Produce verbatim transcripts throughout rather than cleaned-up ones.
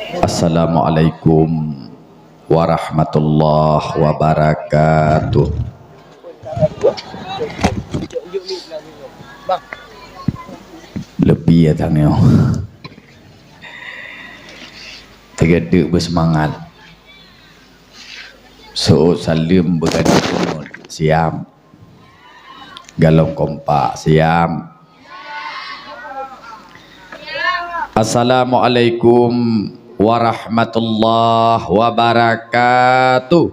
Assalamualaikum warahmatullahi wabarakatuh. Leupie ya tanyoe. Teugeudeuek beuseumangat. Seuôt saleuem beugadoh deungon. Siap. Galom kompak. Siap. Assalamualaikum warahmatullahi wabarakatuh.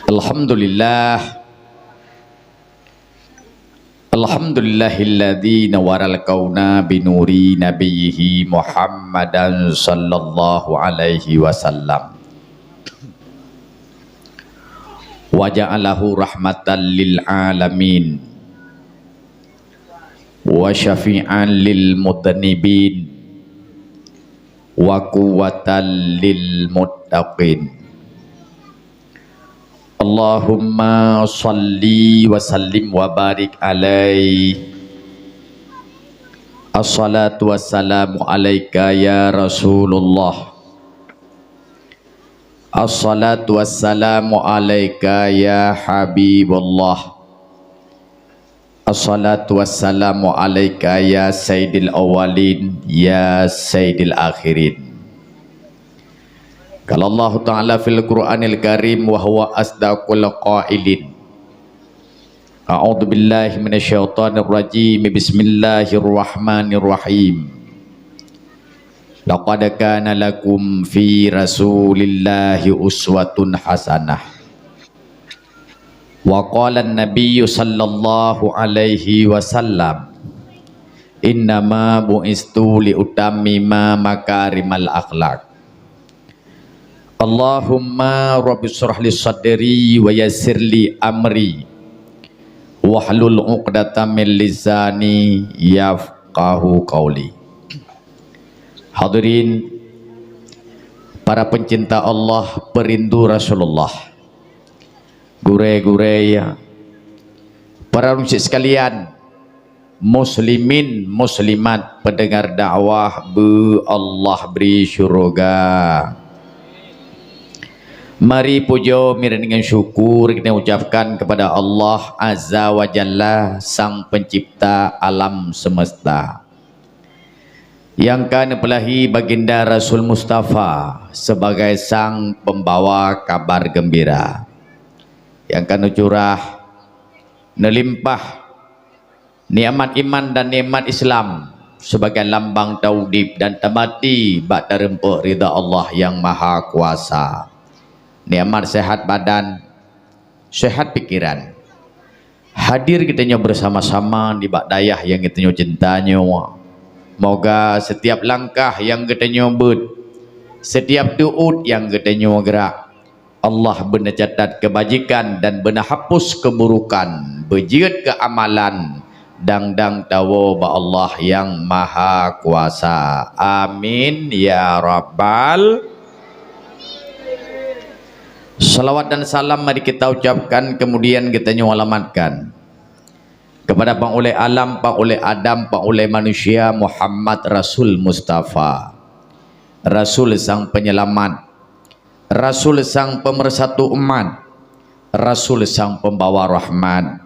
Alhamdulillah. Alhamdulillahilladzi nawaral kauna binuri nabiyyihi Muhammadan sallallahu alaihi wasallam. Wa ja'alahu rahmatan lil alamin. Wa syafi'an lil mudhnibin. Wa quwwatan lil muttaqin. Allahumma shalli wa sallim wa barik alaih. Assalatu wassalamu alaika ya Rasulullah. Assalatu wassalamu alaika ya Habiballah. Assalatu wassalamu alaika ya sayyidil awwalin, ya sayyidil akhirin. Qala Allahu ta'ala fil Qur'anil Karim wa huwa asdaqul qailin. A'udzu billahi minasyaitonir rajim. Bismillahirrahmanirrahim. Laqad kana lakum fi Rasulillahi uswatun hasanah. Wa qala an-nabiyyu sallallahu alaihi wasallam, "Innama bu'istu li utammima makarimal akhlak." Allahumma rabbi shrah li sadri wa yassir li amri wahlul 'uqdatam min lisani yafqahu qauli. Hadirin, para pencinta Allah, perindu Rasulullah, gurée-gurée, para ureuëng syik sekalian, muslimin, muslimat, pendengar dakwah beu Allah bri syuruga. Mari pujoe, mirah deungon syukur kita ucapkan kepada Allah Azza wa Jalla, Sang Pencipta alam semesta, nyang ka neupeulahi Baginda Rasul Mustafa sebagai sang pembawa kabar gembira, nyang ka neucurah, neulimpah nikmat iman dan nikmat Islam sebagai lambang taudeb dan tamati bak tareumpok ridha Allah Nyang Maha Kuasa. Nikmat sehat badan, sehat pikiran. Hadir geutanyoe bersama-sama nibak dayah nyang geutanyoe cinta nyoe. Moga setiap langkah nyang geutanyoe beuet, setiap teuôt nyang geutanyoe geurak, Allah beuneucatat keubajikan dan beuneuhapus keuburukan, beujeuet keu amalan, dang-dang tawoe bak Allah Nyang Maha Kuasa. Amin ya rabbal. Salawat dan salam mari kita ucapkan, kemudian geutanyoe alamatkan kepada Pangulée Alam, Pangulée Adam, Pangulée Manusia Muhammad Rasul Mustafa, Rasul Sang Penyelamat, Rasul Sang Pemersatu Umat, Rasul Sang Pembawa Rahmat,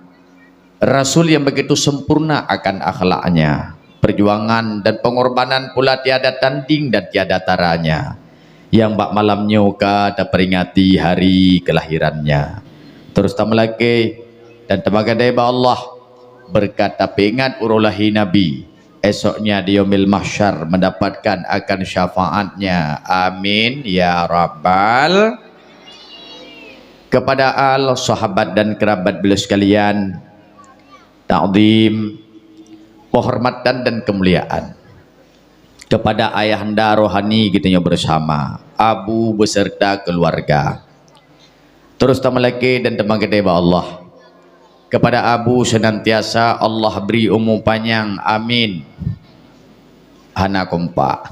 Rasul yang begitu sempurna akan akhlaknya, perjuangan dan pengorbanan pula tiada tanding dan tiada taranya, yang bak malam nyoe ka taperingati hari kelahirannya. Terus tameulakée dan tameugadée bak Allah, beureukat tapeuingat uroe lahé Nabi, esoknya di Yaumil Mahsyar mendapatkan akan syafaatnya. Amin ya rabbal. Kepada al, sahabat dan kerabat beliau sekalian, takzim, penghormatan dan kemuliaan kepada ayahanda rohani geutanyoe bersama, Abu beserta keluarga. Terus tameulakée dan tameugadée bak Allah. Kepada Abu senantiasa Allah beri umu panyang. Amin. Hana kompak.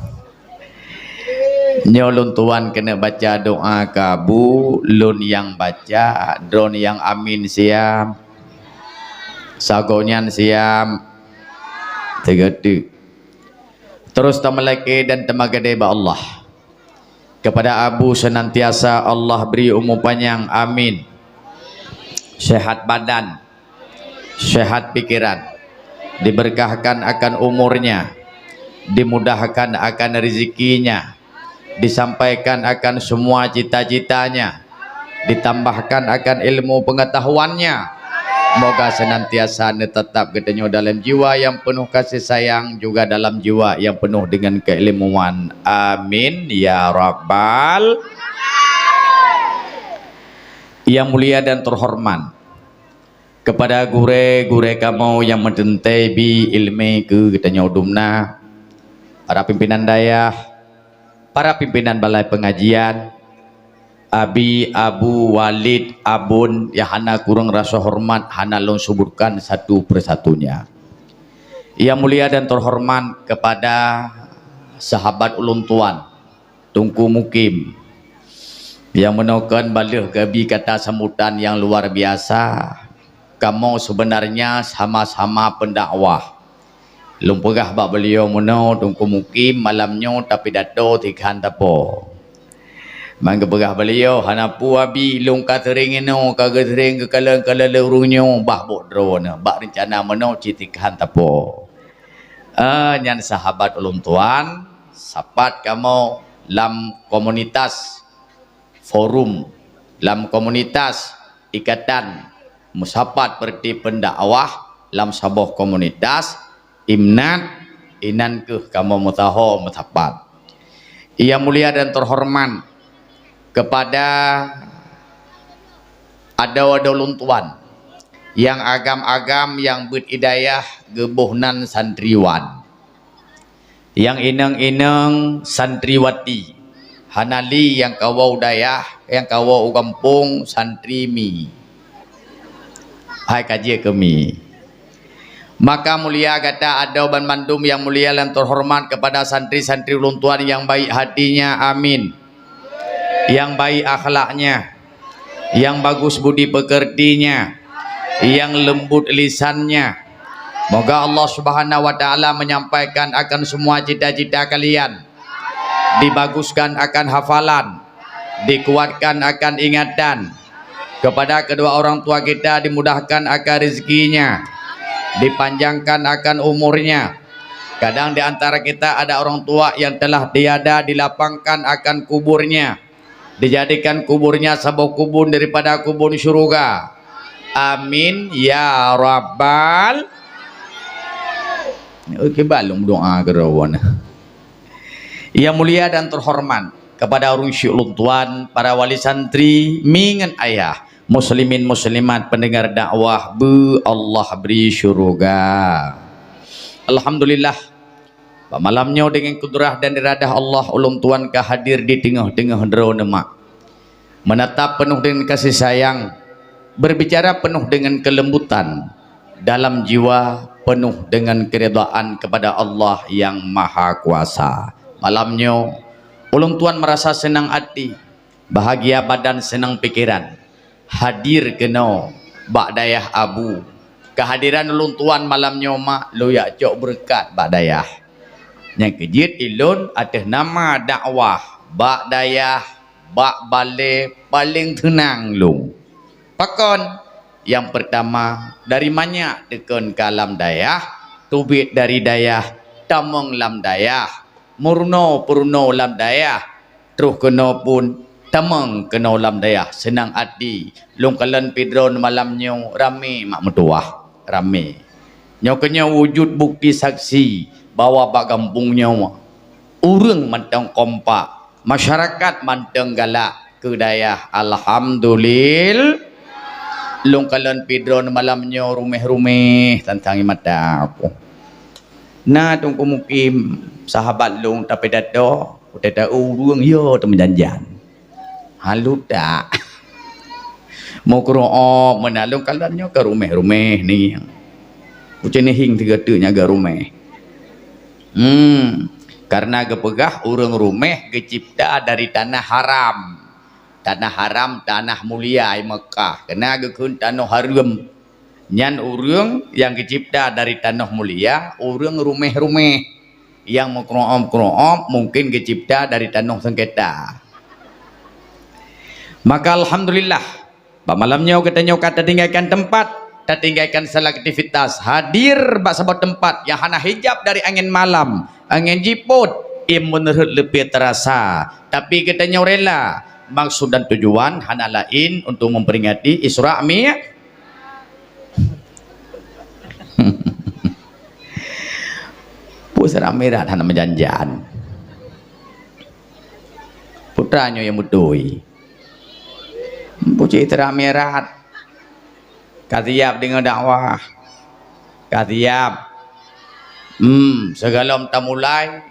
Nyoe lôn tuan keuneuk baca doa keu Abu, lôn nyang baca, droeneuh nyang amin siap. Sagoe nyan siap. Tiga tu. Terus tamalaki dan tamagade bak Allah. Kepada Abu senantiasa Allah beri umur panjang. Amin. Sehat badan, sehat pikiran, diberkahkan akan umurnya, dimudahkan akan rezekinya, disampaikan akan semua cita-citanya, ditambahkan akan ilmu pengetahuannya. Moga senantiasa neutatap geutanyoe dalam jiwa yang penuh kasih sayang, juga dalam jiwa yang penuh dengan keilmuan. Amin ya rabbal. Yang mulia dan terhormat, kepada gurée-gurée kamoe nyang meuteuntée bi iéleumé keu geutanyoe dumna, para pimpinan dayah, para pimpinan balai pengajian, Abi, Abu, Walid, Abon nyang hana kureueng rasa horeumat hana lôn seubutkan satu persatunya. Yang mulia dan terhormat kepada sahabat ulôn tuan, Teungku Mukim, nyang meunoe kon baleueh geubi kata sambutan nyang luar biasa. Kamoe sebenarnya sama-sama pendakwah. Lôn peugah bak beliau meunoe, Teungku Mukim, malam nyoe tapidato tikhan tapo. Ban geupeugah beliau, hana peue Abi, lôn ka seuring inoe, ka geuseuring geukalon-kalon lé ureuëng nyoe, bah bôk droeneuh, bak reuncana meunoe cit tikhan tapo. Ah, nyan sahabat ulôn tuan, sapat kamoe lam komunitas forum, lam komunitas ikatan meusapat peureuti pendakwah lam saboh komunitas, imnat, inan kheueh kamoe meusaho meusapat. Yang mulia dan terhormat kepada adoe-adoe lôn tuan, nyang agam-agam nyang beuet i dayah geuboh nan santriwan. Nyang inong-inong santriwati, hana lé nyang kawoe u dayah, nyang kawoe u gampông santri mi. Hai ka jeuet keu mi. Maka mulia gata adoe banmandum nyang mulia dan terhormat kepada santri-santri ulôn tuan nyang baik hatinya, amin. Nyang baik akhlaknya, nyang bagus budi pekertinya, nyang lembut lisannya. Moga Allah Subhanahu wa Ta'ala menyampaikan akan semua cita-cita kalian, dibaguskan akan hafalan, dikuatkan akan ingatan. Kepada kedua orang tua kita dimudahkan akan rezekinya, dipanjangkan akan umurnya. Kadang di antara kita ada orang tua yang telah tiada, dilapangkan akan kuburnya, dijadikan kuburnya saboh kubun daripada kubun syuruga. Amin ya rabbal. Oke, balum doa kerowan. Yang mulia dan terhormat kepada ureuëng syik ulôn tuan, para wali santri, mi ngon ayah, muslimin muslimat, pendengar dakwah, beu Allah beri syuruga. Alhamdulillah, bak malam nyoe deungon kudrah dan iradah Allah, ulôn tuan ka hadir di teungoh-teungoh droeneuh mak. Menatap penuh dengan kasih sayang, berbicara penuh dengan kelembutan, dalam jiwa penuh dengan keridaan kepada Allah yang Maha Kuasa. Malam nyoe, ulôn tuan merasa senang hati, bahagia badan, senang pikiran, hadir keunoe bak dayah Abu. Kehadiran ulôn tuan malam nyoe mak lôn jak cok beureukat bak dayah. Nyang keujeuet ilôn ateueh nama dakwah bak dayah, bak balée paleng teunang lôn. Pakon? Nyang peurtama, dari manyak teukon ka lam dayah, teubiet dari dayah, tamong lam dayah, meurunoe peurunoe lam dayah, troh keunoe pun tamong keunoe lam dayah. Seunang até lôn kalon pih droeneuh malam nyoe ramé mak meutuwah, ramé. Nyoe keunyoe wujud bukti saksi bahwa bak gampông nyoe ureuëng mantong kompak, masyarakat mantong galak keu dayah. Alhamdulil-, lôn kalon pih droeneuh malam nyoe ruméh-ruméh tantang mata aku. Na Teungku Mukim, sahabat lôn, tapidato, watée ta-, ureuëng yo teumeujanjan. Halu tak? Meukeureuok meunan lôn kalon nyoe ka ruméh-ruméh ni. Kucing nihing tiga teuk nyan agak ruméh. Hmm, karena geupeugah ureuëng ruméh geucipta dari tanah haram. Tanah haram, tanah mulia i Mekah. Keunan geukheun tanoh hareuem. Nyan ureuëng nyang geucipta dari tanoh mulia, ureuëng ruméh-ruméh. Nyang meukeureuom-keureuom mungken geucipta dari tanoh sengketa. Maka alhamdulillah, bak malam nyoe geutanyoe ka tatinggalkan teumpat, tatinggalkan segala aktivitas, hadir bak saboh teumpat nyang hana hijab dari angén malam, angén jipot, iem meunurot leupie teurasa. Tapi geutanyoe rela, maksud dan tujuan hana laén untuk memperingati Isra Mi-, Peue Isra Mi'raj hana meujan-jan. Peue teuma nyoe nyang beutôi. Peue cit Isra Mi'raj. Ka siap deungoe dakwah. Ka siap. Hmm, sigohlom tamulai,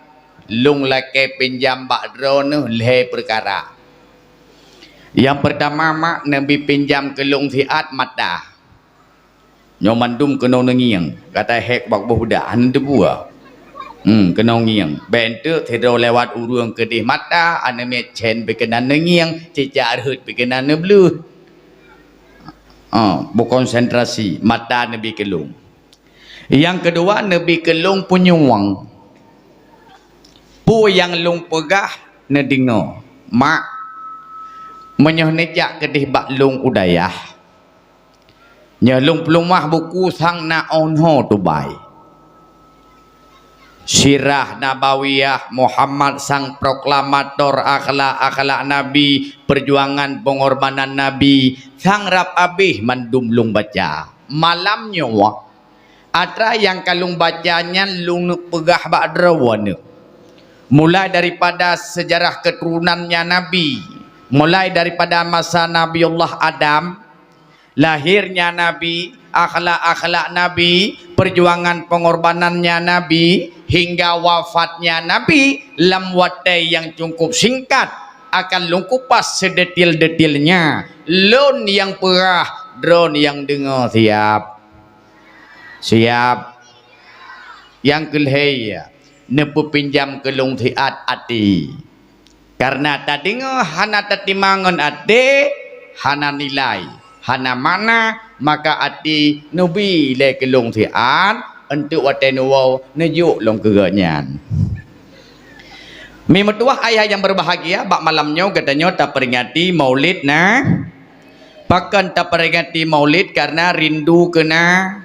lôn lakée pinjam bak droeneuh lhée peukara. Nyang peurtama, mak, neubi pinjam keu lôn siat mata. Nyoe mandum keunoe neungieng, gata hék bak boh beudak, hana teupeue. Hmm, keunoe ngieng. Bék enteuk sidroe lewat ureuëng keudeh mata, aneuk miet cen pih keunan neungieng, cicak rhot pih keunan neubleuh. Ah, beukonsentrasi, mata neubi keu lôn. Nyang keudua, neubi keu lôn punyueng. Peue nyang lôn peugah neudeungoe, mak, meunyoe neujak keudeh bak lôn u dayah, nyoe lôn peuleumah buku sang na óh nyoe tubai. Sirah Nabawiyah Muhammad sang proklamator akhlak-akhlak Nabi, perjuangan pengorbanan Nabi, sang rab abéh mandum lôn baca. Malam nyoe, atra nyang ka lôn baca nyan lôn peugah bak droeneuh. Mulai daripada sejarah keturunannya Nabi, mulai daripada masa Nabiullah Adam, lahirnya Nabi, akhlak-akhlak Nabi, perjuangan pengorbanannya Nabi, hingga wafatnya Nabi, lam watée nyang cukup singkat, akan lôn kupas sedetil-detilnya. Lôn nyang peugah, droeneuh nyang deungoe siap. Siap. Nyang keulhée, neupeupinjam keu lôn siat até. Kareuna tadeungoe hana tatimang ngon até, hana nilai, hana makna, maka até neubi lé keu lôn siat, enteuk watée neuwoe neujok lôn keu gobnyan. Mi meutuwah ayah nyang berbahagia, bak malam nyoe geutanyoe taperingati Maulid na. Pakon taperingati Maulid? Kareuna rindu keu na,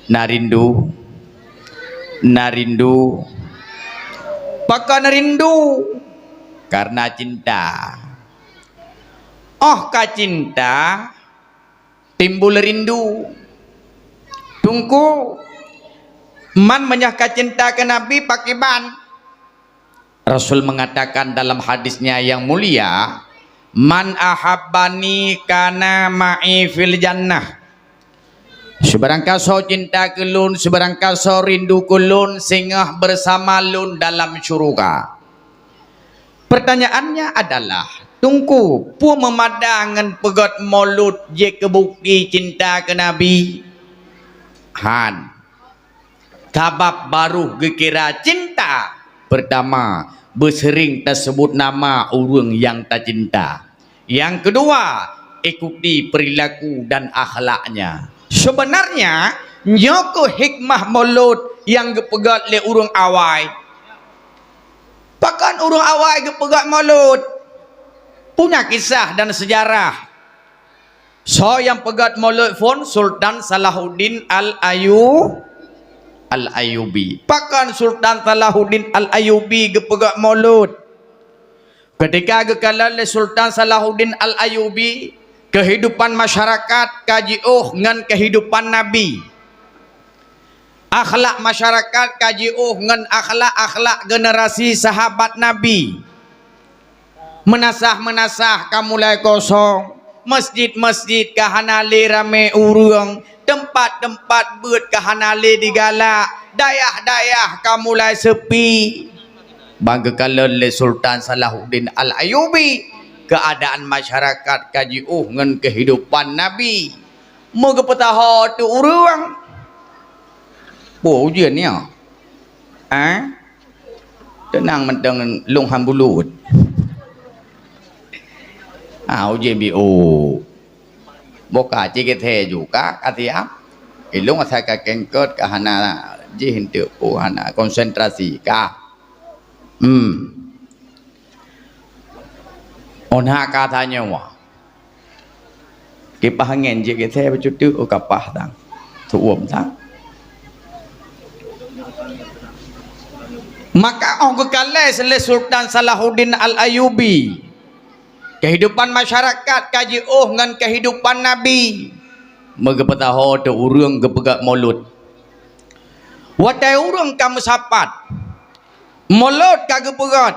na rindu, na rindu. Pakon rindu? Kareuna cinta. Óh ka cinta, timbul rindu. Teungku, man meunyoe ka cinta keu Nabi, pakriban? Rasul mengatakan dalam hadisnya yang mulia, "Man ahabbani kana ma'i fil jannah." Sibarangkasoe cinta keu lôn, sibarangkasoe rindu keu lôn, singoh bersama lôn dalam syuruga. Pertanyaannya adalah, Teungku, peue meumada ngon peugét mulod jeuet keu bukti cinta keu Nabi? Han. Sabab barô geukira cinta, peurtama, beuseuring taseubut nama ureuëng nyang tacinta. Nyang keudua, ikuti perilaku dan akhlaknya. Seubeunarnya, nyoe kheueh hikmah mulod nyang geupeugét lé ureuëng awai. Pakon ureuëng awai geupeugét mulod? Punya kisah dan sejarah. Soe nyang peugét mulod phon? Sultan Salahuddin Al-Ayu-, Al-Ayyubi. Pakon Sultan Salahuddin Al-Ayyubi geupeugét mulod? Keutika geukalon lé Sultan Salahuddin Al-Ayyubi, keuhidupan masyarakat ka jiôh ngon keuhidupan Nabi. Akhlak masyarakat ka jiôh ngon akhlak-akhlak generasi sahabat Nabi. Meunasah-meunasah ka mulai kosong, masjid-masjid ka hana lé ramé ureuëng, teumpat-teumpat beuet ka hana lé digalak, dayah-dayah ka mulai seupi. Ban geukalon lé Sultan Salahuddin Al-Ayyubi, keuadaan masyarakat ka jiôh ngon keuhidupan Nabi. Meugeupeutaho teuk ureuëng. Boh ujeuen nyoe. Eh? Teunang mantong lôn han bulut. Ah, ujeuen biôh. Boh ka cit geuthée ju ka, ka siap. Ilong asai ka kengkot, ka hana jih enteuk pu, hana konsentrasi ka. Hmm. Oh na ka tanyoe. Kipah angén jih geusé bacut teuk, oh, kapah tang. Tuom tang. Maka oh geukalai lé Sultan Salahuddin Al-Ayyubi. Kehidupan masyarakat ka jiôh ngon kehidupan Nabi. Meugeupeutaho teu ureuëng geupeugét mulod. Watée ureuëng ka meusapat, mulod ka geupeugét.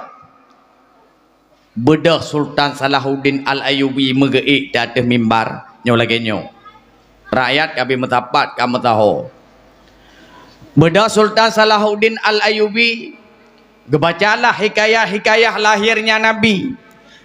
Beudôh Sultan Salahuddin Al-Ayyubi meugeuék di ateueh mimbar nyoe lagée nyoe. Rakyat ka bi meusapat ka meusaho. Beudôh Sultan Salahuddin Al-Ayyubi, geubacalah hikayat-hikayat lahirnya Nabi.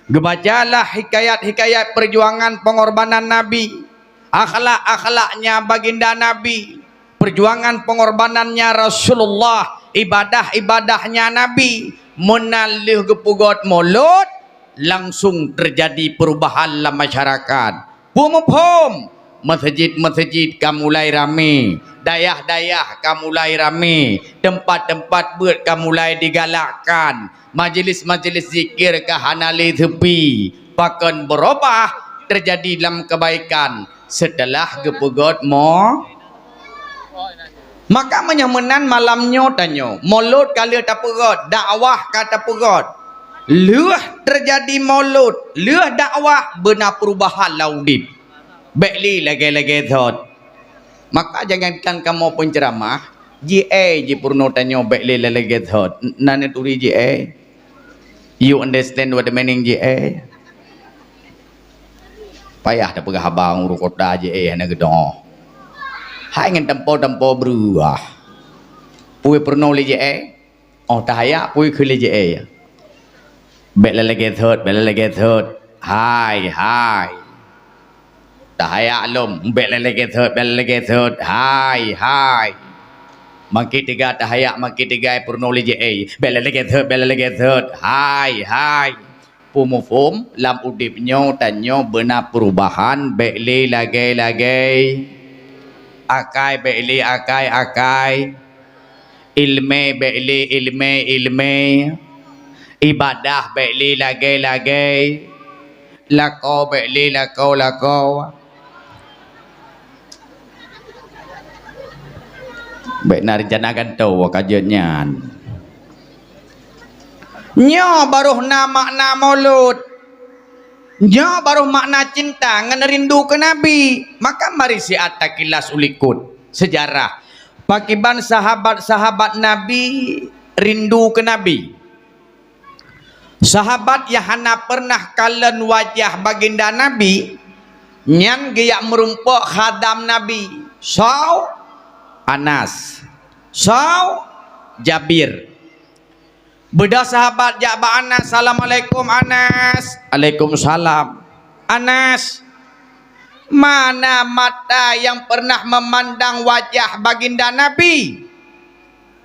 Geubacalah hikayat-hikayat perjuangan pengorbanan Nabi. Akhlak-akhlaknya baginda Nabi, perjuangan pengorbanannya Rasulullah, ibadah-ibadahnya Nabi. Meunan lheueh geupeugét mulod, langsung terjadi perubahan lam masyarakat. Peue muphom? Meuseujid-meuseujid ka mulai ramé, dayah-dayah ka mulai ramé, teumpat-teumpat beuet ka mulai digalakkan, majelis-majelis zikir ka hana lé seupi. Pakon beurubah terjadi lam keubaikan seuteulah geupeugét mo-, Maka meunyoe meunan malam nyoe tanyoe, mulod ka lheueh tapeugét, dakwah ka tapeugét. Lheueh teujadi mulod, lheueh dakwah, beuna peurubahan lam udeb. Bék lé lagée-lagée thot. Maka jangankan kamoe peuceuramah, jiéh jih peurunoe tanyoe bék lé lagée thot. Na neuturi jiéh? You understand what the meaning jiéh? Payah tapeugah haba ngon ureuëng kota jiéh hana geudoh. Hai ngon tempo-tempo beureuah. Peue peurunoe lé jiéh? Oh, tahayak peue kheun lé jiéh. Bék lé lagée thot, bék lé lagée thot. Hai, hai. Tahayak lom, bék lé lagée thot, bék lé lagée thot. Hai, hai. Makin teuga tahayak, makin teuga peurunoe lé jiéh. Bék lé lagée thot, bék lé lagée thot. Hai, hai. Peue muphom, lam udeb nyoe tanyoe beuna peurubahan, bék lé lagée-lagée. Akai bék lé akai-akai. Iéleumé bék lé iéleumé-iéleumé. Ibadah bék lé lagée-lagée. Lakoe bék lé lakoe-lakoe. Bék na reuncana gantoe ka jeuet nyan. Nyoe barô na makna mulod. Nyoe barô makna cinta ngon rindu keu Nabi. Maka mari siat takilas u likot seujarah. Pakriban sahabat-sahabat Nabi rindu keu Nabi. Sahabat nyang hana peureunah kalon wajah baginda Nabi, nyan geujak meurumpok khadam Nabi. Soe? Anas. Soe? Jabir. Beudôh sahabat jak bak Anas, "Assalamualaikum, Anas." "Waalaikumsalam." "Anas, mana mata nyang peureunah meumandang wajah baginda Nabi?"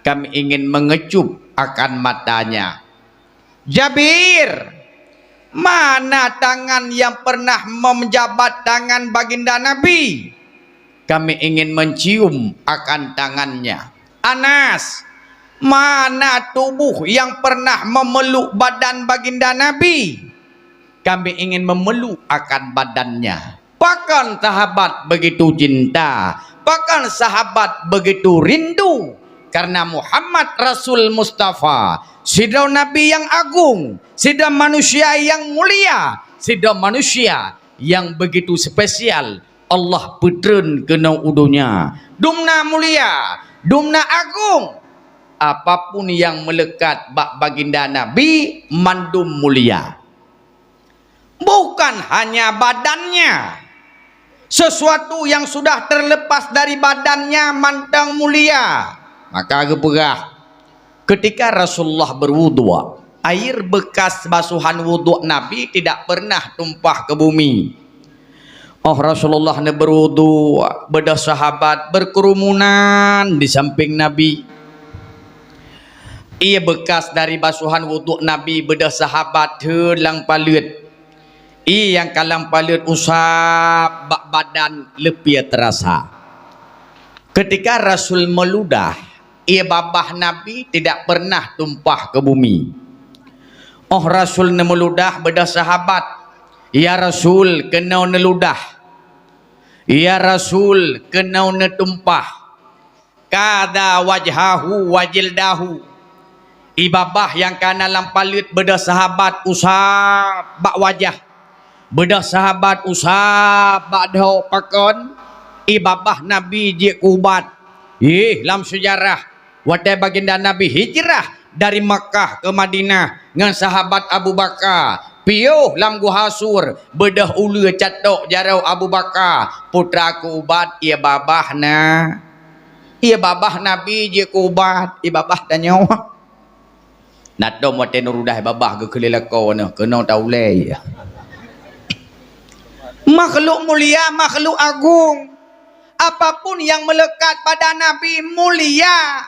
"Kami ingin mengecup akan matanya." "Jabir, mana tangan nyang peureunah meujabat tangan baginda Nabi?" "Kami ingin mencium akan tangannya." "Anas, mana tubuh nyang peureunah meumeluk badan baginda Nabi?" "Kami ingin memeluk akan badannya." Pakon sahabat begitu cinta? Pakon sahabat begitu rindu? Karena Muhammad Rasul Mustafa, sidroe nabi nyang agong, sidroe manusia nyang mulia, sidroe manusia nyang begitu spesial Allah peutreun keunoe u donya. Dumna mulia, dumna agong. Apapun nyang meuleukat bak baginda Nabi, mandum mulia. Bukan hanya badannya. Sesuatu yang sudah terlepas dari badannya mantong mulia. Maka geupeugah, ketika Rasulullah berwudhu, air bekas basuhan wudhu Nabi tidak pernah tumpah ke bumi. Oh Rasulullah neuberwudhu, beudôh sahabat berkerumunan di samping Nabi. Ié bekas dari basuhan wudhu Nabi beudôh sahabat theun lam paleuet. Ié nyang ka lam paleuet usab bak badan leupie teurasa. Ketika Rasul meuludah, ie babah Nabi tidak pernah tumpah ke bumi. Óh Rasul neumeuludah, beudôh sahabat, "Ya Rasul, keunoe neuludah. Ya Rasul, keunoe neutumpah." Kada wajhahu wa jildahu. Ie babah nyang ka na lam paleuet beudôh sahabat usab bak wajah. Beudôh sahabat usab bak dhoe pakon. Ie babah Nabi jeuet keu ubat. Ih, lam seujarah, watée baginda Nabi hijrah dari Makkah ke Madinah ngon sahabat Abu Bakar, piôh lam Guha Sur, beudôh uleue catok jaroe Abu Bakar, putra keu ubat ie babah na. Ie babah Nabi jeuet keu ubat, ie babah tanyoe. Na tom watée neurudah ie babah geukheun lé lakoe neuh, keunoe taulée. Makhluk mulia, makhluk agung. Apapun yang melekat pada Nabi mulia.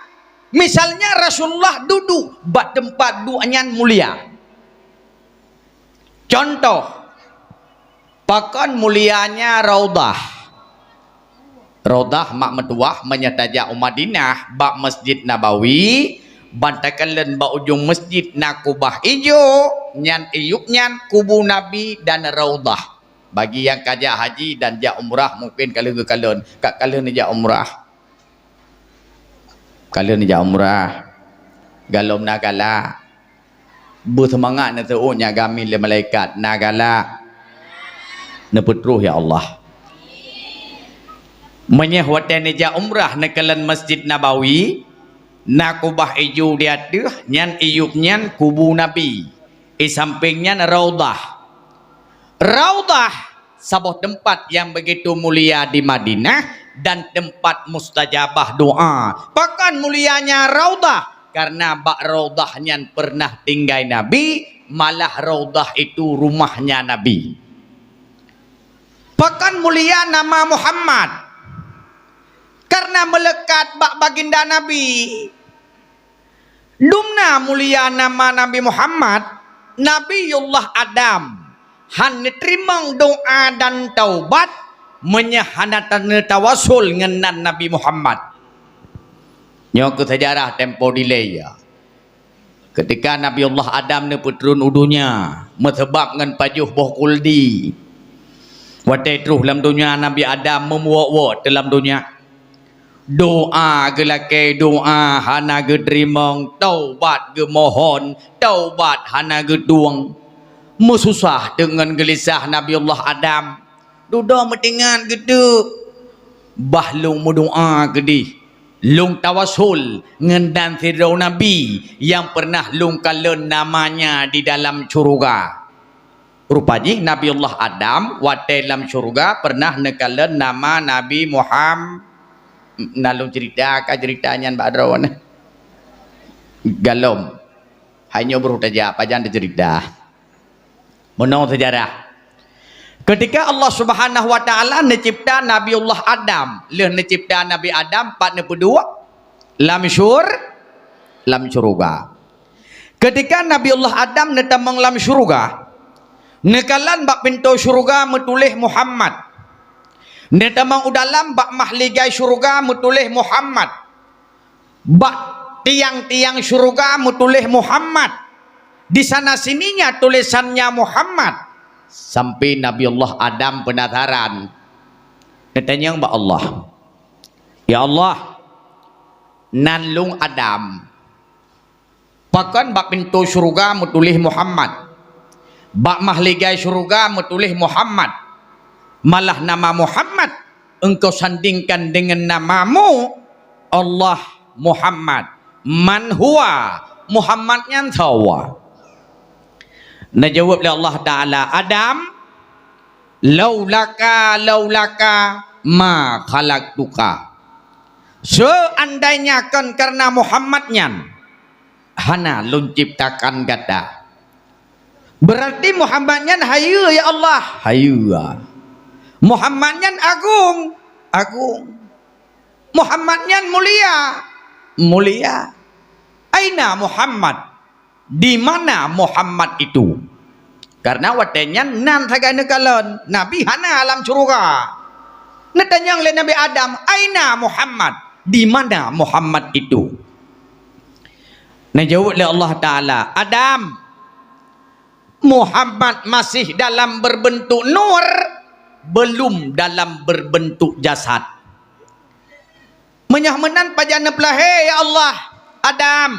Misalnya Rasulullah duduk bak teumpat duek nyan mulia. Contoh, pakon mulianya Raudhah. Raudhah mak meutuwah meunyoe tajak u Madinah bak Masjid Nabawi, ban takalon bak ujong masjid na kubah ijo, nyan iyup nyan kubu Nabi dan Raudhah. Bagi nyang ka jak haji dan jak umrah mungken ka lheueh geukalon, ka, ka lheueh neujak umrah. Ka lheueh neujak umrah. Galom na galak. Beuseumangat neuseuôt nyak geumil lé malaikat, na galak. Neupeutroh, ya Allah. Meunyoe watée neujak umrah neukalon Masjid Nabawi, na kubah ijo di ateueh, nyan iyup nyan kubu Nabi. Di sampéng nyan Raudhah. Raudhah, saboh teumpat nyang begitu mulia di Madinah dan teumpat mustajabah doa. Pakon mulianya Raudhah? Karena bak Raudhah nyan pernah tinggai Nabi, malah Raudhah itu rumahnya Nabi. Pakon mulia nama Muhammad? Karena meulekat bak baginda Nabi. Dumna mulia nama Nabi Muhammad, Nabiullah Adam han neuteurimong doa dan taubat meunyoe hana taneutawasul ngon nan Nabi Muhammad. Nyoe keuh seujarah tempo dilée, ya. Keutika Nabiullah Adam neupeutreun u donya, meuseubab ngon pajoh boh kuldi. Watée troh lam donya, Nabi Adam meumuwok-wok teuh lam donya. Doa geulakée, doa hana geuteurimong, taubat geumohon, taubat hana geutueng. Meususah teungon geulisah Nabiullah Adam. Dudoe meutingat geuteuk, bah lôn meudoa keudeh, lôn tawasul ngon dan sidroe nabi nyang pernah lôn kalon namanya di dalam syeuruga. Rupa jih Nabiullah Adam watée lam syeuruga pernah neukalon nama Nabi Muham-, na lôn cerita ka cerita nyan bak droeneuh. Galom. Hai nyoe baru tajak, pajan teucerita. Meunoe seujarah. Keutika Allah Subhanahu wa Taala neucipta Nabiullah Adam, lheueh neucipta Nabi Adam pat neupeuduek? Lam syur-, lam syeuruga. Keutika Nabiullah Adam neutamong lam syeuruga, neukalon bak pintoe syeuruga meutuléh Muhammad. Neutamong u dalam bak mahligai syeuruga meutuléh Muhammad. Bak tiang-tiang syeuruga meutuléh Muhammad. Di sana sininya tulisannya Muhammad. Sampai Nabiullah Adam penasaran. Neutanyong bak Allah, "Ya Allah, nan lôn Adam, pakon bak pintoe syeuruga meutuléh Muhammad? Bak mahligai syeuruga meutuléh Muhammad. Malah nama Muhammad engkau sandingkan dengan namamu, Allah Muhammad. Man huwa? Muhammad nyan soe?" Neujaweueb lé Allah Taala, "Adam, laulaka, laulaka ma khalaqtuka." Seandainya kon karena Muhammad nyan, hana lôn ciptakan gata. Berarti Muhammad nyan hayeue, ya Allah? Hayeue. Muhammad nyan agung? Agung. Muhammad nyan mulia? Mulia. Aina Muhammad? Di mana Muhammad itu? Karena watée nyan nan sagai neukalon, Nabi hana lam syeuruga. Neutanyong lé Nabi Adam, "Aina Muhammad?" Di mana Muhammad itu? Neujaweueb lé Allah Taala, "Adam, Muhammad masih dalam berbentuk nur, belum dalam berbentuk jasad." Meunyoe meunan pajan neupeulahé, ya Allah, Adam,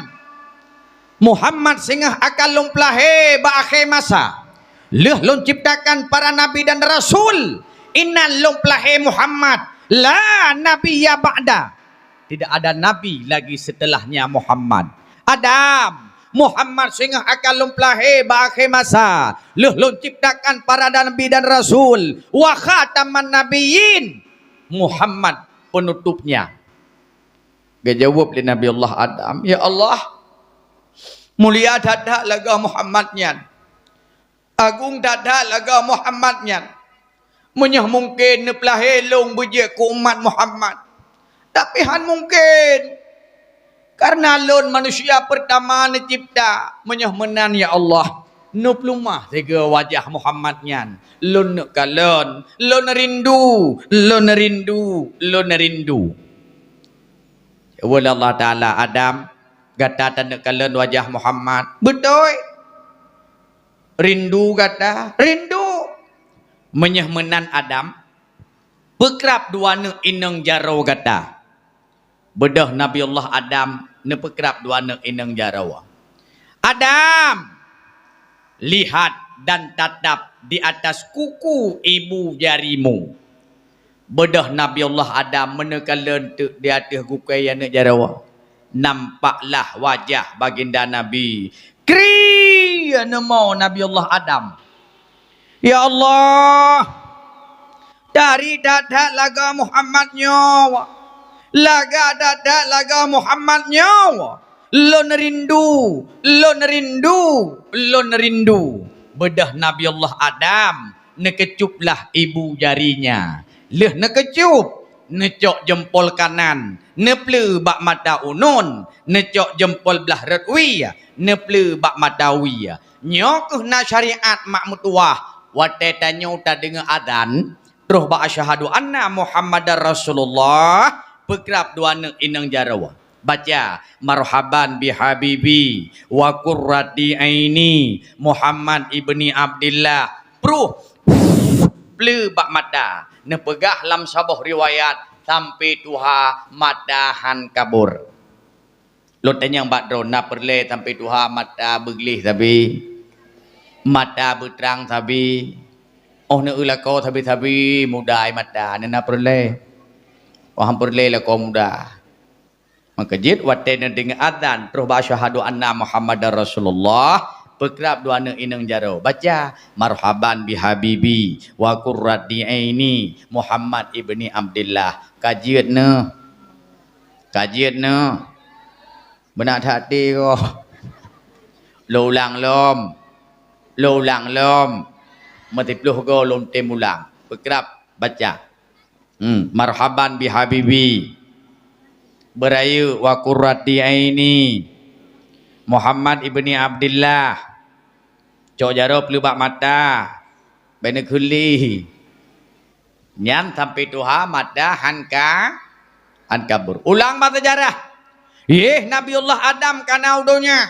Muhammad singoh akan lôn peulahé bak akhé masa. Lheueh lôn ciptakan para nabi dan rasul, inan lôn peulahé Muhammad. La nabiyya ba'da. Tidak ada nabi lagi setelahnya Muhammad. Adam, Muhammad singoh akan lôn peulahé bak akhé masa. Lheueh lôn ciptakan para nabi dan rasul. Wa khataman nabiyyin. Muhammad penutupnya. Geujaweueb lé Nabi Allah Adam, "Ya Allah, mulia that-that lagée Muhammad nyan. Agong that-that lagée Muhammad nyan. Meunyoe mungken neupeulahé lôn beujeuet keu umat Muhammad. Tapi han mungken. Kareuna lôn manusia peurtama neucipta. Meunyoe meunan, ya Allah, neupeuleumah sigoe wajah Muhammad nyan. Lôn neuk kalon, lôn rindu, lôn rindu, lôn rindu." Jaweueb lé Allah Taala, "Adam, gata taneuk kalon wajah Muhammad?" "Beutôi." "Rindu gata?" "Rindu." "Meunyoe meunan Adam, peukrab dua neuk inong jaroe gata." Beudôh Nabi Allah Adam neupeukrab dua neuk inong jaroe. "Adam, lihat dan tatap di atas kuku ibu jarimu." Beudôh Nabi Allah Adam meuneukalon teuk di ateueh gukée aneuk jaroe. Nampaklah wajah baginda Nabi. Kri neumo Nabi Allah Adam. "Ya Allah, dari that-that lagée Muhammad nyoe, lagée that-that lagée Muhammad nyoe, lôn rindu, lôn rindu, lôn rindu." Beudôh Nabi Allah Adam neukeucuplah ibu jarinya. Lheueh neukeucup, neucok jeumpol kanan, neupleue bak mata uneuen, neucok jeumpol blah rot wie, neupleue bak mata wie. Nyoe keuh na syariat mak meutuwah, watée tanyoe tadeungoe azan, troh bak asyhadu anna Muhammadar Rasulullah, peukrab dua neuk inong jaroe. Baca, "Marhaban bi habibi wa qurrati aini Muhammad ibni Abdillah." Pruh, pleue bak mata. Neupeugah lam saboh riwayat, sampai tuha mata han kabur. Lôn tanyong bak droe, na peureulée sampai tuha mata beugleh sabe, mata beutrang sabe, óh neueu lakoe sabe-sabe muda mata, na peureulée? Óh han peureulée lakoe muda. Maka jeuet watée neudeungoe azan, troh bak asyhadu anna Muhammadar Rasulullah, peukrab dua neuk inong jaroe, baca, "Marhaban bi habibi wa qurrati aini Muhammad ibni Abdillah." Ka jeuet neuh. Ka jeuet neuh. Beuna that-that goe. Lôn ulang lom. Lôn ulang lom. Meusiploh goe lôn tem ulang. Peukrab baca. Hmm, marhaban bi habibi. Beurayeuk wa qurrati aini. Muhammad ibni Abdillah. Cok jaroe pleue bak mata. Bèk neukheun lé. Nyan sampoe tuha mata han ka, han kabur. Ulang bak seujarah. Yeh, Nabiullah Adam ka na u donya.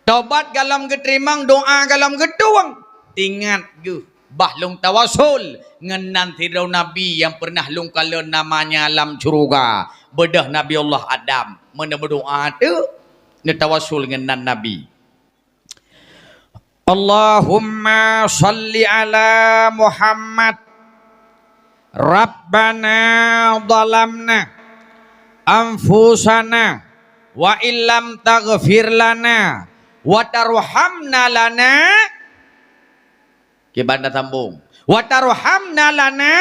Tobat gohlom geuteurimong, doa gohlom geutueng. Ingat geuh, bah lôn tawasul ngon nan sidroe nabi nyang peureunah lôn kalon namanya lam syeuruga. Beudôh Nabiullah Adam, meunoe meudoa teuk, neutawasul ngon nan nabi. Allahumma shalli ala Muhammad. Rabbana zalamna anfusana wa illam taghfir lana wa tarhamna lana. Kiban tasambong. Wa tarhamna lana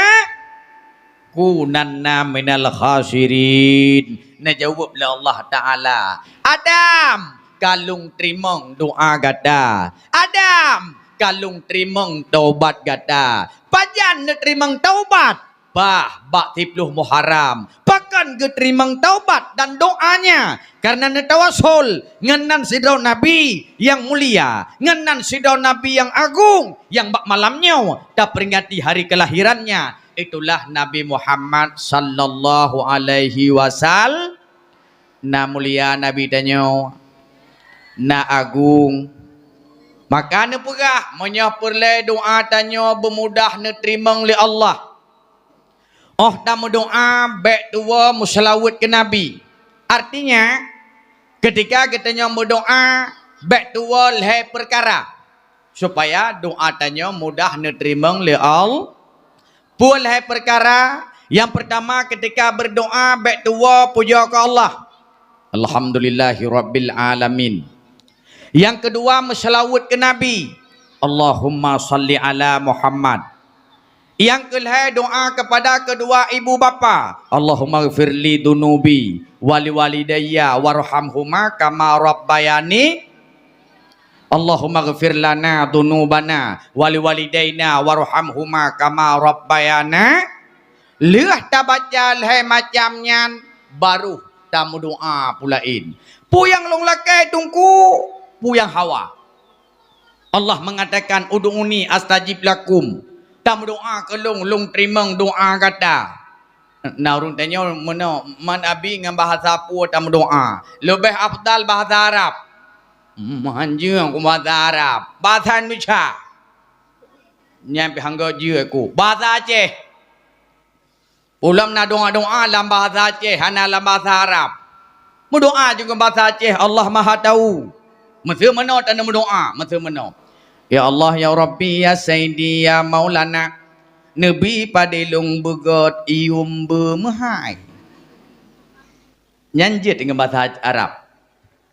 kunanna minal khasirin. Neujaweueb lé Allah Taala, "Adam, ka lôn teurimong doa gata. Adam, ka lôn teurimong taubat gata." Pajan neuteurimong taubat? Bah, bak siploh Muharram. Pakon geuteurimong taubat dan doanya? Kareuna neutawasul ngon nan sidroe nabi nyang mulia, ngon nan sidroe nabi nyang agong, nyang bak malam nyoe taperingati hari kelahirannya. Itulah Nabi Muhammad sallallahu alaihi wasallam. Na mulia Nabi tanyoe, na agung. Maka neupeugah, meunyoe peureulée doa tanyoe beumudah neuteurimong lé Allah, óh tameudoá bék tuwoe meuseulaweuet keu Nabi. Artinya, keutika geutanyoe meudoá, bék tuwoe lhée peukara, supaya doa tanyoe mudah neuteurimong lé Allah. Peue lhée peukara? Nyang peurtama, keutika beurdoá bék tuwoe pujoe keu Allah, "Alhamdulillahirabbil alamin." Nyang keudua, meuseulaweuet keu Nabi, "Allahumma shalli ala Muhammad." Nyang keulhée, doá keupada keudua ibu bapa, "Allahummaghfirli dzunubi wa liwalidayya warhamhuma kama rabbayani." "Allahummaghfir lana dzunubana wa liwalidaina warhamhuma kama rabbayana." Lheueh tabaca lhée macam nyan, barô tameudoá peue laén. Peue nyang lôn lakée Teungku, peue nyang hawa. Allah mengatakan, "Ud'uni astajib lakum." Tameudoá keu lôn, lôn teurimong doá gata. Na ureuëng tanyoe meunoe, man Abi ngon bahasa peue tameudoá? Leubeh afdal bahasa Arab. Meuhan jeuet ku bahasa Arab, bahasa Indonesia. Nyan pih han gét jeuet ku bahasa Aceh. Ulôn na doá-doá lam bahasa Aceh, hana lam bahasa Arab. Meudoá jeuet ngon bahasa Aceh, Allah Maha Tahu. Meuseu meunoe tanyoe meudoá, meuseu meunoe. Ya Allah, ya Rabbi, ya Sayyidi, ya Maulana, neubi padé lôn beugét yuem beumeuhai. Nyan jeuet ngon bahasa Arab.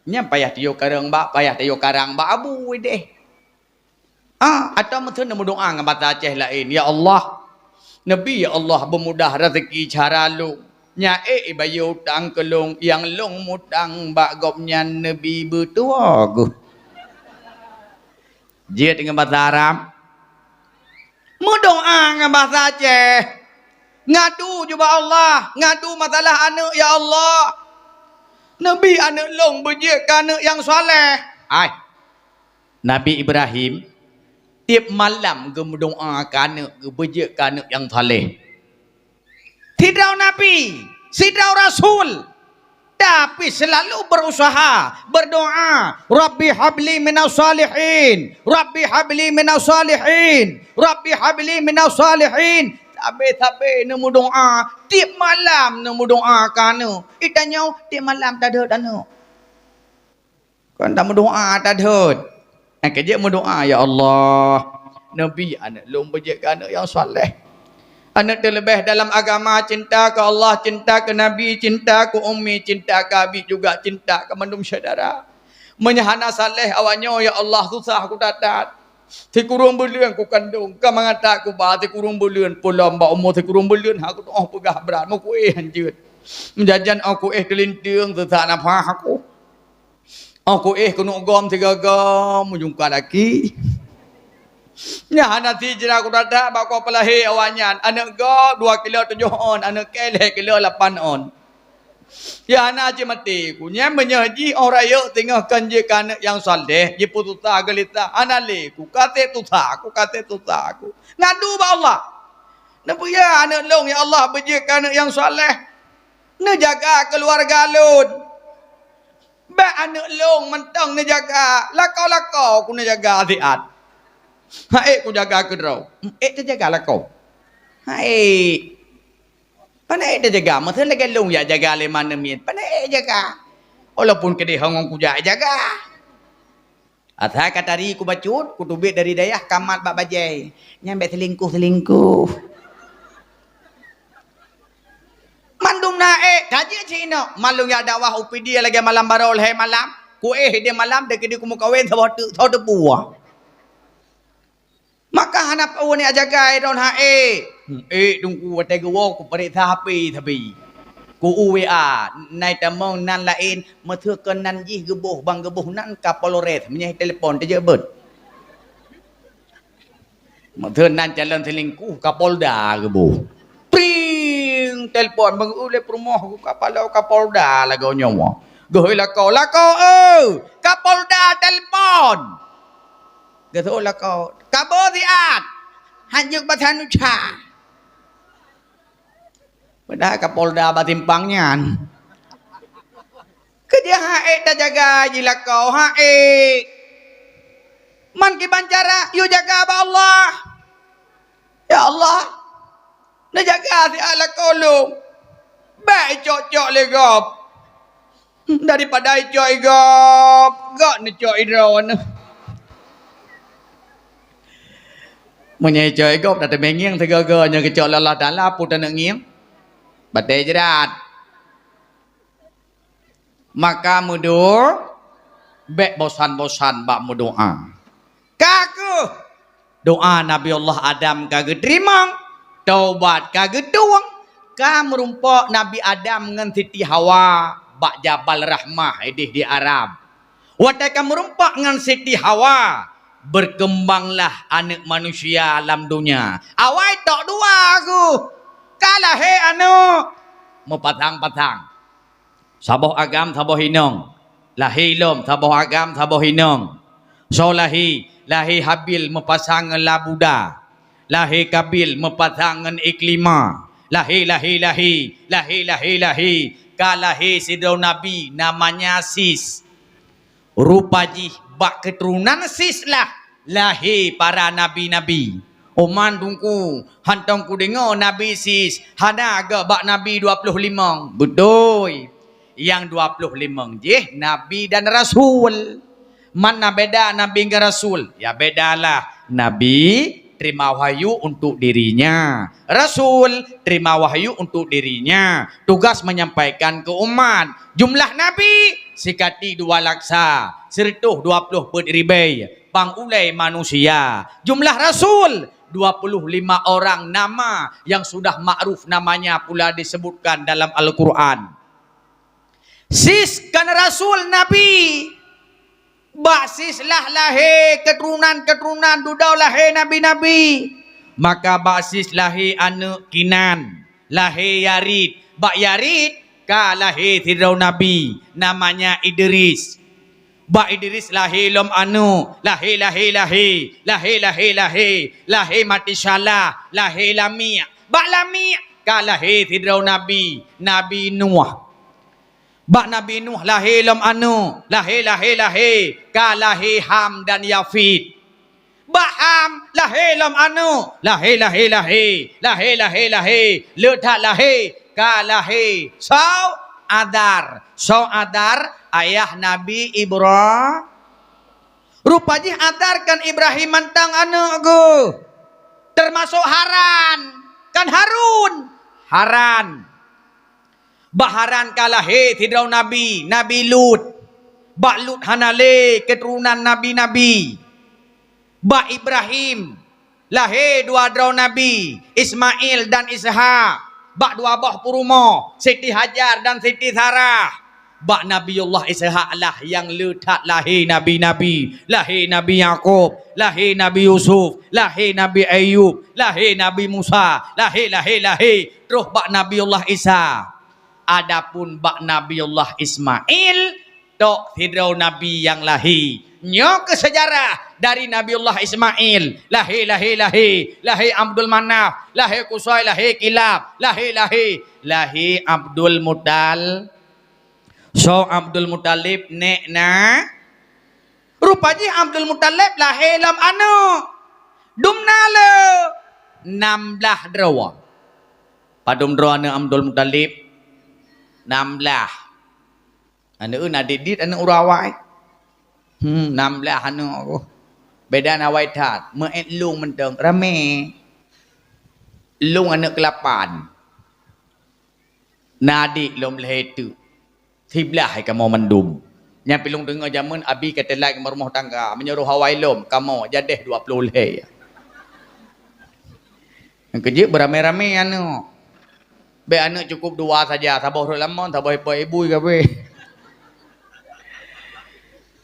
Nyan payah tayue karang bak, payah tayue karang bak abu ideh. Ah, atawa meuteun neumeudoá ngon bahasa Aceh laén, "Ya Allah, neubi, ya Allah, beumudah raseuki cara lôn. Nyan ék ibayeue utang keu lôn, nyang lôn mutang bak gobnyan neubi beutuwoe geuh." Jeuet ngon bahasa Arab. Meudoá ngon bahasa Aceh. Ngadu ju bak Allah, ngadu masalah aneuëk, "Ya Allah, neubi aneuëk lôn beujeuet keu aneuëk nyang saleh." Hai, Nabi Ibrahim tieb malam geumeudoá keu aneuëk, geubeujeuet keu aneuëk nyang saleh. Sidroe nabi, sidroe rasul, tapi selalu berusaha, berdoa, "Rabbi habli minas salihin, Rabbi habli minas salihin, Rabbi habli minas salihin." Sabe-sabe neumeudoá, tieb malam neumeudoá keu aneuëk. Geutanyoe tieb malam tadhôt aneuëk. Kon tameudoá tadhôt. Nyang keujeuet meudoá, "Ya Allah, neubi aneuëk lôn beujeuet keu aneuëk nyang saleh. Aneuëk teuleubeh dalam agama, cinta keu Allah, cinta keu Nabi, cinta keu ummi, cinta keu abi juga, cinta keu mandum syedara. Meunyoe hana saleh awaknyoe, ya Allah, susah kutatan. Sikureueng buleuen kukandong, ka mangat that kuba, sikureueng buleuen peulom bak umu, sikureueng buleuen hana kutuoh peugah brat, meukuéh hanjeuet. Meujajan óh kuéh teulinteung, seusak nafah aku." Óh kuéh keuneuk gom sigoe-goe meujungkat aki. Nyan hana sijra kutatan bak kupeulahé awaknyan. Aneuëk gob dua kilo tujoh ôn, aneuëk kée lhée kilo lapan ôn. Ya hana cit maté ku. Nyan meunyoe jih óh rayeuk singoh kon jeuet keu aneuëk nyang saleh, jipeususah geulisah. Hana lé ku, ka sép susah ku, ka sép susah ku. Ngadu bak Allah. Neubeuya aneuëk lôn, ya Allah, beujeuet keu aneuëk nyang saleh. Neujaga keuluwarga lôn. Bék aneuëk lôn mantong neujaga, lakoe-lakoe ku neujaga siat. Hana ék kujaga keudroe, ék teujaga lakoe. Hana ék. Pane ék teujaga, meuseue lagée lôn jak jaga lé manéh miet. Pane ék jaga. Walaupun keudeh hongong kujak jaga. Asai ka tari kubacut, kuteubiet dari dayah kamat bak bajée. Nyan bék seulingkoh-seulingkoh. Mandum na ék, ka jeuet cit inong. Malôn jak dakwah u Pidie lagée malam baroe lhée malam. Kuéh ideh malam, deukeudi kumeukawen saboh teuk, saboh teupue. Maka hana peue neujak jaga droe ha ék. Ék Teungku watée geuwoe kupareksa H P sabe. Ku-U W A, nai tamong nan laén, meuteukon nan jih geuboh, ban geuboh nan Kapolres, meunyoe telepon teujeuet beuet. Meuteun nan calon selingkuh Kapolda geuboh. Pring! Telepon, meungeue lé peurumoh ku kapalo Kapolda lagoe nyoe. Geuhôi lakoe, "Lakoe, eu! Kapolda telepon!" Geuseuôt lakoe, "Kaboe siat! Hanjeuet basa nuca!" Padahai Kapolda bak simpang nyan. Keu jih han ék tajaga jih lakoe, han ék. Man kiban cara, yue jaga bak Allah. Ya Allah, neujaga siat lakoe lôn. Bék icok-cok lé gob. Daripada icok igob, gok neucok idroe neuh. Meunyoe icok igob, na teumé ngieng sigoe-goe nyoe geucok lé Allah Taala, peue taneuk ngieng? Batée jrat. Maka meudoá, bék bosan-bosan bak meudoá. Ka kheueh doá Nabi Allah Adam ka geuteurimong, taubat ka geutueng, ka meurumpok Nabi Adam ngon Siti Hawa bak Jabal Rahmah idéh di Arab. Watée ka meurumpok ngon Siti Hawa, berkembanglah aneuk manusia lam donya. Awai tok dua kheueh, ka lahé aneuk meupasang-pasang. Saboh agam, saboh inong. Lahé lom, saboh agam, saboh inong. Soe lahé? Lahé Habil meupasang ngon Labuda. Lahé Kabil meupasang ngon Iklima. Lahé, lahé, lahé, lahé, lahé, lahé. Ka lahé sidroe nabi, namanya Sis. Rupa jih bak keuturonan Sis lah lahé para nabi-nabi. Oman Teungku, hantom kudeungoe Nabi Sis, hana geuh bak nabi dua ploh limong. Beutôi. Nyang dua ploh limong jih nabi dan rasul. Man na beda nabi ngon rasul? Ya bedalah. Nabi terima wahyu untuk dirinya. Rasul terima wahyu untuk dirinya. Tugas menyampaikan ke umat. Jumlah nabi sikati dua laksa, sireutoh dua ploh peuet ribée. Pang ulée manusia. Jumlah rasul, dua puluh lima orang nama yang sudah makruf namanya pula disebutkan dalam Al-Quran. Sis kan rasul nabi. Bak Sis lah lahé keuturonan-keuturonan dudoe lahé nabi-nabi. Maka bak Sis lahé aneuk Kinan, lahé Yarid. Bak Yarid ka lahé sidroe nabi, namanya Idris. Bak Idris lahé lom aneuk, lahé, lahé, lahé, lahé, lahé, lahé, lahé Matisyalah, lahé Lamiek. Bak Lamiek ka lahé sidroe nabi, Nabi Nuh. Bak Nabi Nuh lahé lom aneuk, lahé, lahé, lahé, ka lahé Ham dan Yafit. Bak Ham lahé lom aneuk, lahé, lahé, lahé, lahé, lahé, lahé, le that lahé, ka lahé soe? Adar. Soe Adar? Ayah Nabi Ibra-, rupa jih Adar kan Ibrahim mantong aneuk geuh. Termasuk Haran, kan Harun. Haran. Bak Haran ka lahé sidroe nabi, Nabi Lut. Bak Lut hana lé keuturonan nabi-nabi. Bak Ibrahim lahé dua droe nabi, Ismail dan Ishak. Bak dua boh peurumoh, Siti Hajar dan Siti Sarah. Bak Nabiullah Ishak lah nyang le that lahé nabi-nabi, lahé Nabi Yakub, lahé Nabi Yusuf, lahé Nabi Ayub, lahé Nabi Musa, lahé, lahé, lahé. Troh bak Nabiullah Isa. Adapun bak Nabiullah Ismail, tok sidroe nabi nyang lahé. Nyoe keuh seujarah dari Nabiullah Ismail. Lahé, lahé, lahé. Lahé Abdul Manaf, lahé Kusai, lahé Kilab, lahé, lahé. Lahé Abdul Mutal-, soe Abdul Mutalib, nék na? Rupa jih Abdul Mutalib lahé lom aneuk. Dumna le nam blaih droe. Padum droe aneuk Abdul Mutalib? Nam blaih. Aneuk na dit-dit aneuk ureueng awai. Hmm, nam blaih aneuk. Beda na awai that. Meuet lôn mantong ramé. Lôn aneuk keulapan. Na adék lom lhèe teuk. Siblaih hai kamoe mandum. Nyan pih lôn deungoe jamén abi ka teulat rumoh tangga, meunyoe roh awai lom kamoe jadeh dua ploh lhèe. Nyang keujeuet beuramé-ramé aneuk. Bèk aneuk cukup dua saja, saboh rot lamon, saboh ipot ibu gabe.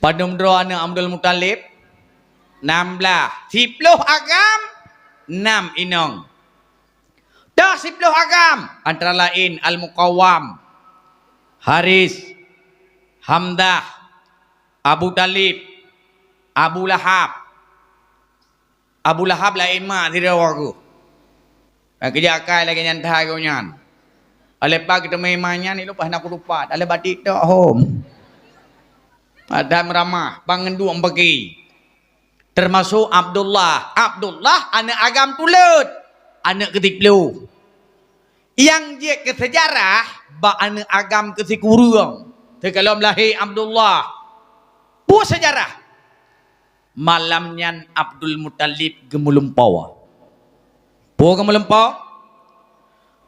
Padum droe aneuk Abdul Muthalib? Nam blaih. Siploh agam, nam inong. Toh siploh agam, antara laén Al-Muqawwam, Haris, Hamzah, Abu Talib, Abu Lahab. Abu Lahab laén mak sidroe geuh. Nyang keujak akai lagèe nyan that geuh nyan. Alèh pat geuteumé iman nyan, ilôn bah na kutupat. Alèh batik tok hom. Ada meuramah, bangen duek bagi. Termasuk Abdullah. Abdullah aneuk agam tuleuet. Aneuk keutiploh. Nyang jeuet keu seujarah, bak aneuk agam keusikureueng. Teukalon lahé Abdullah. Peue seujarah? Malam nyan Abdul Muthalib geumeulumpoe. Peue geumeulumpoe?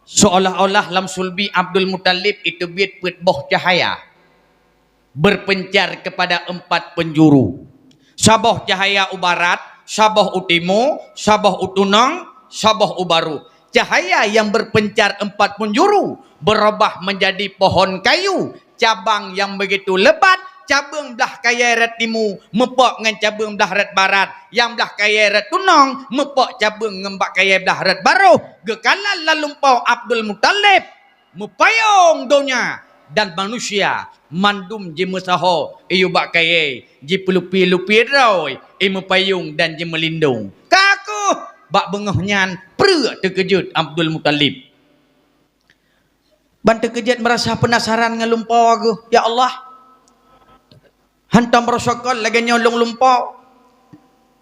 Seolah-olah lam sulbi Abdul Muthalib iteubiet peuet boh cahya, berpencar kepada empat penjuru. Saboh cahya u barat, saboh u timu, saboh u tunong, saboh u baru. Cahya yang berpencar empat penjuru berubah menjadi pohon kayu, cabang yang begitu lebat, cabeueng blah kayèe rot timu meupok ngon cabeueng blah rot barat, nyang blah kayèe rot tunong meupok cabeueng ngon bak kayèe blah rot barôh. Geukalon lam lumpoe Abdul Muthalib, meupayong donya dan manusia mandum jimeusaho iyue bak kayèe, jipeuleupie-leupie droe, i meupayong dan jimeulindong. Ka keuh bak beungoh nyan preuk teukeujot Abdul Muthalib. Ban teukeujot meurasa peunasaran ngon lumpoe geuh, "Ya Allah, hantom roh sokot lagèe nyoe lôn lumpoe.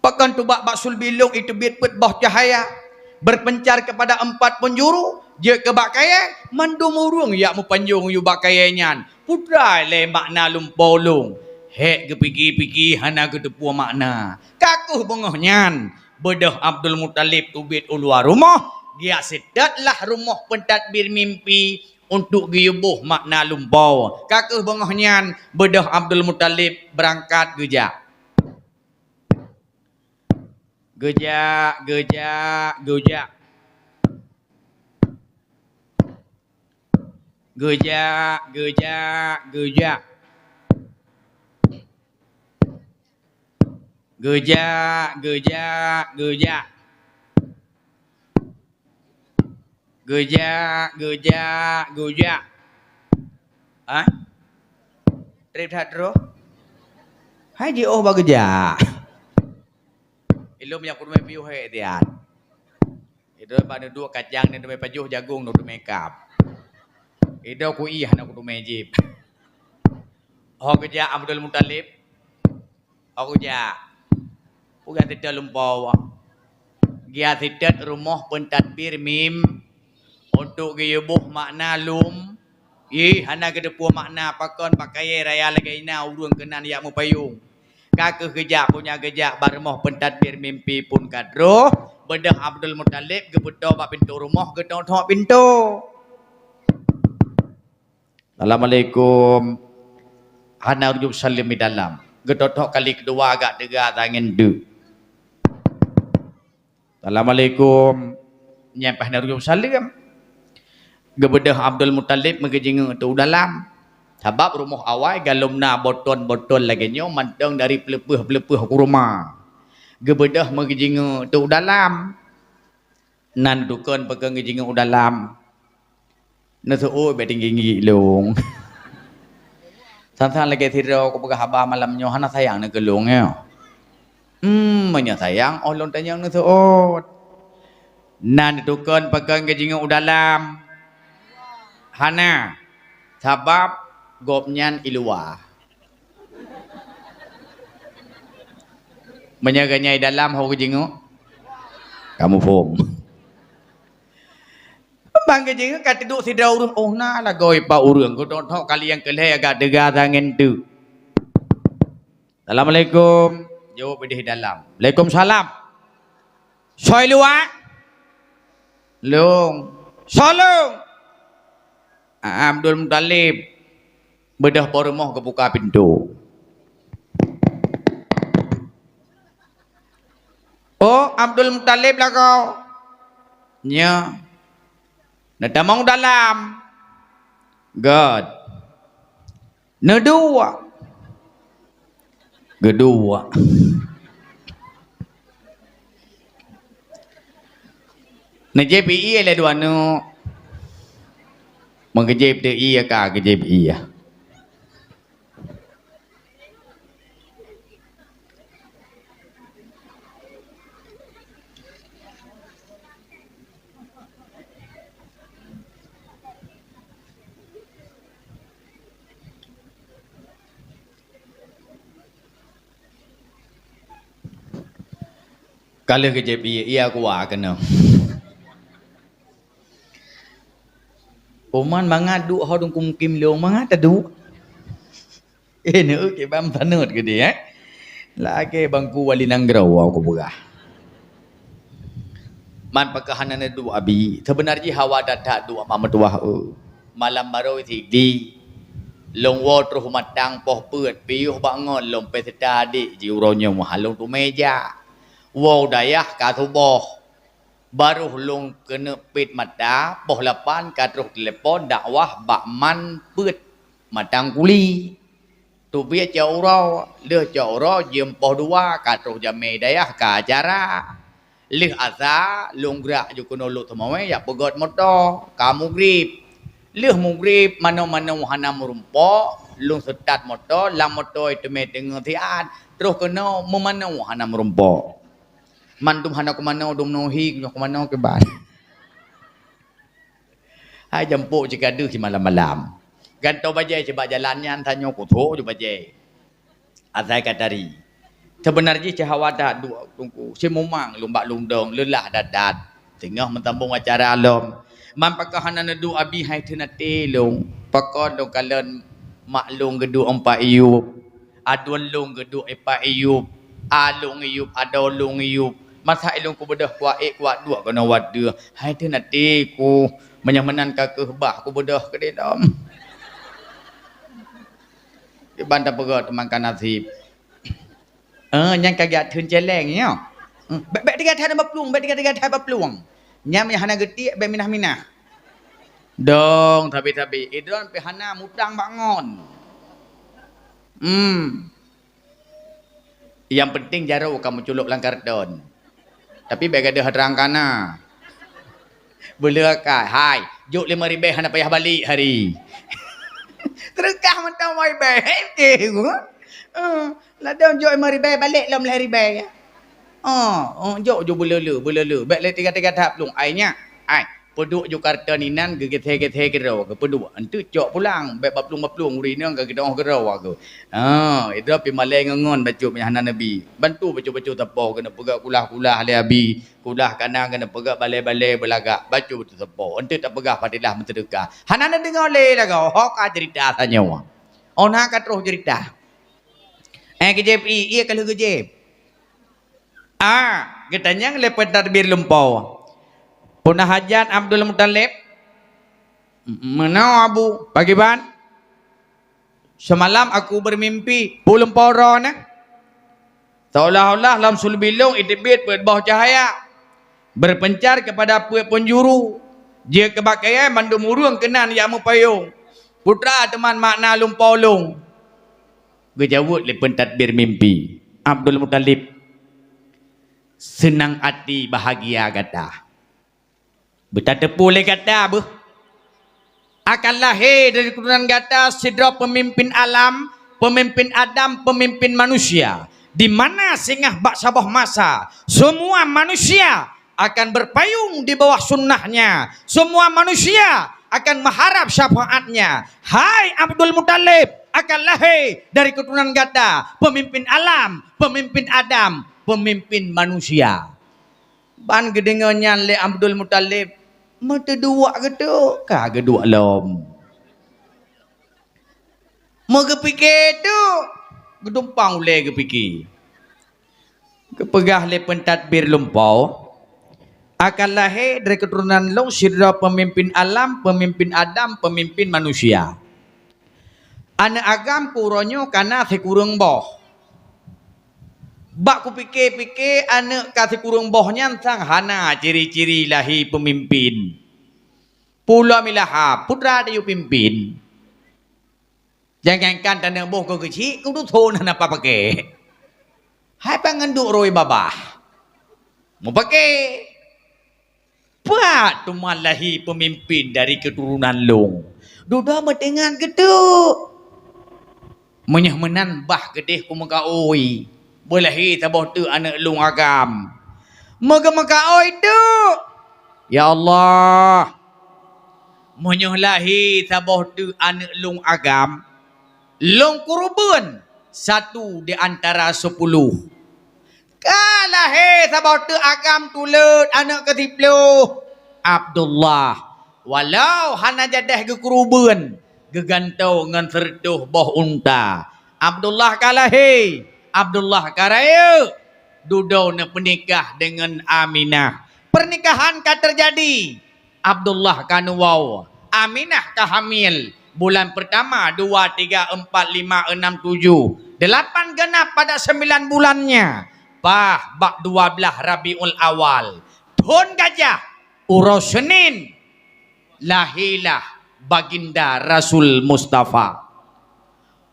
Pakon tubak bak sulbi lôn iteubiet peuet boh cahya, berpencar kepada empat penjuru, jeuet keu bak kayèe, mandum ureueng jak meupayong iyue bak kayèe nyan. Peue teuma lé makna lumpoe lôn?" Hék geupike-pike hana geuteupeue makna. Ka keuh beungoh nyan, beudôh Abdul Muthalib teubiet u luwa rumoh, geujak seutôt lah rumoh peutadbir mimpi untuk geuyue boh makna lumpoe. Ka keuh beungoh nyan, beudôh Abdul Muthalib beurangkat geujak. Geujak, geujak, geujak. Geujak, geujak, geujak. Geujak, geujak, geujak. Geujak, geujak, geujak. Hah? Trép that troh? Hai jiôh bak geujak. Ilôn nyang kuteumé piôh hék tiat. Ido bak neuduek kacang, neuteumé pajoh, jagong, neuteumé kab. Ido kuieh, hana kuteumé jieb. Ho geujak Abdul Muthalib. Ho geujak. Peugah teuta lumpoe. Geujak seutôt rumoh peutadbir mim untuk geuyue boh makna lum. Ih, hana geuteupeue makna pakon bak kayèe raya lagèe inan ureueng keunan jak meupayong. Ka keuh geujak, punya geujak bak rumoh peutadbir mimpi phôn ka troh, beudôh Abdul Muthalib geupeutoe bak pintoe rumoh, geutok-tok pintoe. "Assalamualaikum." Hana ureueng jisaleuem di dalam. Geutok-tok kali keudua agak teuga tangen deuk. "Assalamualaikum." Nyan paih na ureueng saleuem. Geubeudôh Abdul Muthalib meugeujingeuk teuk u dalam. Sabab rumoh awai galom na botôn-botôn lagèe nyoe mantong dari peuleupeuh-peuleupeuh kurma. Geubeudôh meugeujingeuk teuk u dalam. Nan dukon pakon geujingeuk u dalam. Neuseuôt bèk tinggi-tinggi lôn. Sang-sang lagèe sidroe kupeugah haba malam nyoe hana sayang neuh keu lôn, ya. Hmm, meunyoe sayang, oh lôn tanyong neuseuôt. Nan dukon pakon geujingeuk u dalam. Hana. Sabab gobnyan i luwa. Meunyoe gobnyan i dalam ho geujingeuk, kamoe phom. Ban geujingeuk ka teuduek sidroe ureueng, oh na lagoe pat ureueng, geutok-tok kali nyang keu lhèe agak teuga tangen teuk. "Assalamualaikum." Jaweueb ideh dalam. "Waalaikumsalam." "Soe i luwa?" "Lôn." "Soe lôn?" "Abdul Muthalib." Beudôh po rumoh geubuka pintoe. "Oh, Abdul Muthalib lagoe?" "Nyo." "Neutamong u dalam." "Göt." "Neuduek." "Geuduek." Neujieb ie lé dua neuk. Meugeujeb teu ie ka geujeb ie. Ka lheueh geujép ié, ié kuah keunoe. Uman mangat duek ho dungku mukim lông, mangat taduek. Eh, neuk kiban taneut geude, eh. Lagèe bangku wali nanggroe ku peugah. Man pakon hana neuduek abi, seubeuna jih hawa that-that duek mak meutuwah, eu. Malam barô Sigli, lông woe troh matang poh peuet, piôh bak ngon lông pesta adék jih uroe nyoe, ha lông teumé jak. Woe u dayah ka suboh. Barô lông keuneuk pét mata, poh lapan ka troh telepon dakwah bak man peuet matang kuli. Teubiet cot uroe, lheueh cot uroe jeuem poh dua ka troh jamé dayah ka acara. Lheueh asa, lông grak ju keunoe Lhokseumawe jak peugöt moto, ka mugrib. Lheueh mugrib, manoe-manoe hana meurumpok, lông seutat moto, lam moto teumé teungoh siat, troh keunoe meumanoe hana meurumpok. Mandum hana kumanoe, dum nohi nyoe kumanoe kiban. Hai jampok cit ka deuh simalam-malam. Gantoe bajèe sibak jalan nyan, tanyoe kuthok ju bajèe. Asai ka tari. Seubeuna jih cit hawa that duek teungku. Simumang lôn bak lundong, leulah that-that. Teungoh meusambông acara lom. Man pakon hana neuduek abi hai theun até lôn. Pakon lôn kalon mak lôn geuduek nibak iyup. Aduen lôn geuduek nibak iyup, a lôn iyup, adoe lôn iyup. Masa ilôn kubeudôh kuat ék kuat duek keunoe watèe. Hai theun até ku, meunyoe meunan ka keuh bah kubeudôh keudéh lom. Kiban tapeugah teuma ka naseb. Eh, nyan ka geujak theun céléng nyoe. Eh, bèk, bèk teuga that bak plueng, bèk teuga-teuga that bak plueng. Nyan meunyoe hana geutiek, bèk minah-minah. Dong, sabe-sabe. Idron pih hana mutang bak ngon. Hmm. Nyang penting jaroe ka meuculok lam karton. Tapi bèk gadôh atra kana. Beuleuka, hai, jok lima ribèe hana payah balek hari. Teureukah mantong lima ribèe. Hei, eh, ladôm jok lima ribèe, balek lom lhèe ribèe. Oh, oh, jok ju beuleu-leu, beuleu-leu. Bèk lé teuga-teuga that plueng. Ai nyak, ai. Peuduek ju karton inan geugesé-gesé keudroe, geupeuduek. Enteuk cok pulang, bèk bak plueng-bak plueng ureueng inong ka geudoh keudroe aku. Ha, idroe pih malèe ngon-ngon bacut meunyo hana neubi. Bantu bacut-bacut sapo keuneuk peugah kulah-kulah lé abi, kulah kana keuneuk peugah balèe-balèe beulagak, bacut-bacut sapo. Enteuk tapeugah padahlah meuseudeukah. Hana neudeungoe lé lagoe, ho ka ceurita tanyoe. Oh na ka troh ceurita. Eh, geujép ié, ié ka lheueh geujép. Ah, geutanyong lé peutadbir lumpoe. Peue na hajat Abdul Muthalib? Meunoe Abu, pakriban? Semalam aku bermimpi, peue lumpoe droeneuh? Seolah-olah lam suleubi lôn iteubiet peuet boh cahya, berpencar kepada peuet penjuru, jeuet keu bak kayèe mandum ureueng keunan nyang meupayong. Peue teuma makna lumpoe lôn? Geujaweueb lé peutadbir mimpi, Abdul Muthalib, seunang até bahagia gata. Beutateupeue lé gata beuh, akan lahé dari keuturonan gata sidroe peumimpin alam, peumimpin Adam, peumimpin manusia, di mana singoh bak saboh masa semua manusia akan berpayung di bawah sunnahnya. Semua manusia akan mengharap syafaatnya. Hai Abdul Muthalib, akan lahé dari keuturonan gata pemimpin alam, pemimpin Adam, pemimpin manusia. Ban geudeungoe nyan lé Abdul Muthalib, meuteuduek geutuk ka geuduek lom. Meugeupike tu, geudumpang ulèe geupike. Geupeugah lé peutadbir lumpoe, akan lahé dari keuturonan lôn sidroe peumimpin alam, peumimpin Adam, peumimpin manusia. Aneuk agam keu uroe nyoe kana sikureueng boh. Bak kupike-pike aneuk ka sikureueng boh nyan sang hana ciri-ciri lahé peumimpin. Pulo milaha putra tayue pimpin. Jangankan taneuk boh keu keuchik, keu dusun hana papa pake. Hai pangan duek roi babah. Mupake. Pat teuma lahé peumimpin dari keuturonan lôn. Dudoe meuteungat geutuk. Meunyoe meunan bah geudeh kumeukaôi. Beulahé saboh teuk aneuk lôn agam. Meugeumeukaôi teuk. Ya Allah. Meunyoe lahé saboh teuk aneuk lôn agam, lôn kureubeuen satu di antara sepuluh. Ka lahé saboh teuk agam tuleuet aneuk keusiplôh, Abdullah. Walau hana jadeh geukeureubeuen, geugantoe ngon seureutôh boh unta. Abdullah ka lahé, Abdullah ka rayeuk, dudoe neupeunikah deungon Aminah. Pernikahan ka teujadi. Abdullah ka neuwoe, Aminah ka hamil. Bulan peurtama, dua, tiga, empat, lima, enam, tujuh, delapan, genap pada sembilan bulannya. Bah, bak dua blaih Rabiul Awal, thon gajah, uroe Senin, lahélah Baginda Rasul Mustafa.